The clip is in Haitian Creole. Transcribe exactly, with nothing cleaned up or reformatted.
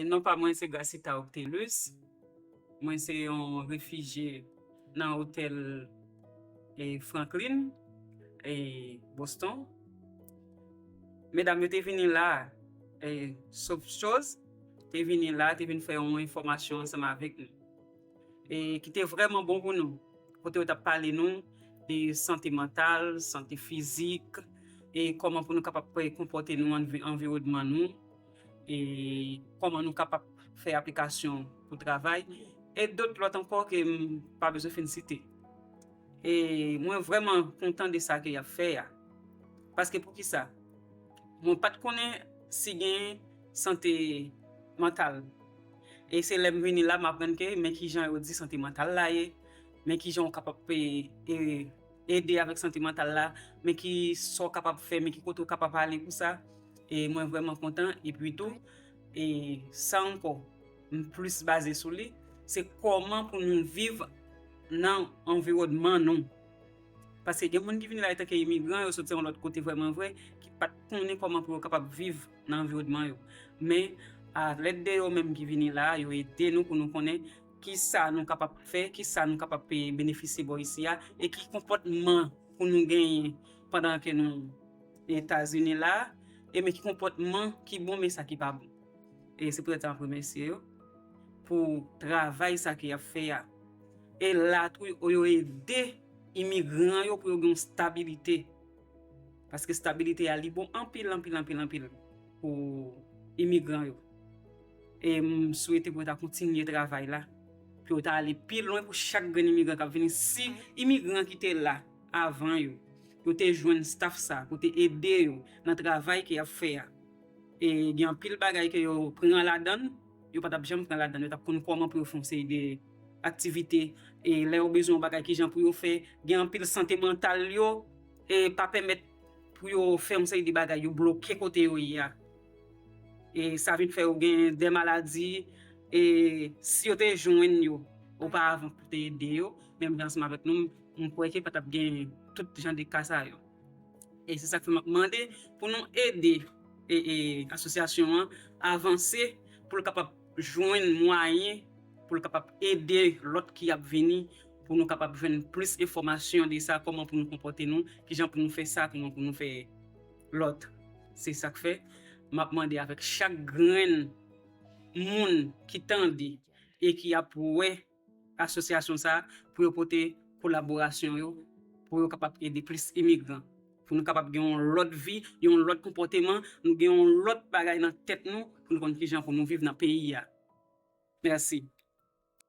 Non pa mwen se Gracita Octelus. Mwen se yon refijye nan otèl e Franklin e Boston. Medam yo te vini la, e Sof Choz te vini la, te vin fè yon enfòmasyon ansanm avèk nou. E ki te vrèman bon pou nou. Kote yo t ap pale nou de sante mantal, sante fizik, e kòman pou nou kapab konpòte nou anvi- anviwònman nou, e kòman nou kapab fè aplikasyon pou travay, e dòt lòt ankò ke m pa bezwen fin site. E mwen vrèman kontan de sa ke y ap fè a. Paske poukisa? Mwen pa t konnen si gen sante mantal. E se lè m vini la, m aprann ke men kijan yo di sante mantal la ye, men kijan w kapab e, e, ede avèk sante mantal la, men ki sa w kapab fè, men ki kote w kapab ale pou sa. E mwen vrèman kontan. Epi tou, e sa ankò, m plis baze sou li, se kòman pou nou viv nan anviwònman nou. Paske gen moun ki vini la etanke imigran, yo soti yon lòt kote vrèman vre, ki pa t konnen kòman pou yo kapab viv nan anviwònman yo. Men, a lèd de yo menm ki vini la, yo ede nou pou nou konnen ki sa nou kapab fè, ki sa nou kapab pe benefisye bò isi a, e ki konpòtman pou nou genyen pandan ke nou Etazini la, e men ki konpòtman ki bon, men sa ki pa bon. E se poutèt sa m ap remèsye yo pou travay sa ke y ap fè a. E la tou, yo ede imigran yo pou yo gen yon stabilite. Paske stabilite a, li bon anpil, anpil, anpil, anpil pou imigran yo. E m swete pou yo ta kontinye travay la, pou yo ta ale pi lwen pou chak grenn imigran k ap vini. Si imigran ki te la avan yo, yo te jwenn staff sa pou te ede yo nan travay ke y ap fè a, e gen anpil bagay ke yo pran ladan l, yo pa t ap janm pran ladan l, yo t ap konn kòman pou yo fè yon seri de aktivite, e lè yo bezwen yon bagay, kijan pou yo fè, gen anpil sante mantal yo, e pa pèmèt pou yo fè yon seri de bagay, yo bloke kote yo ye a. E sa vin fè yo gen de maladi, e si yo te jwenn yo oparavan pou te ede yo, menm jan ansanm avèk nou, m kwè ke pa t ap gen tout jan de ka sa yo. E se sa k fè m ap mande pou nou ede e, e, asosyasyon an avanse, pou l kapab jwenn mwayen, pou l kapab ede lòt ki ap vini, pou nou kapab jwenn plis enfòmasyon de sa, kòman pou nou konpòte nou, kijan pou nou fè sa, kòman pou nou fè lòt. Se sa k fè m ap mande avèk chak grenn moun ki tande e ki ap wè asosyasyon sa a pou yo pote kolaborasyon yo, pou yo kapab ede plis imigran, pou nou kapab gen yon lòt vi, yon lòt konpòteman, nou gen yon lòt bagay nan tèt nou, pou nou konn kijan pou nou viv nan peyi a. Mèsi.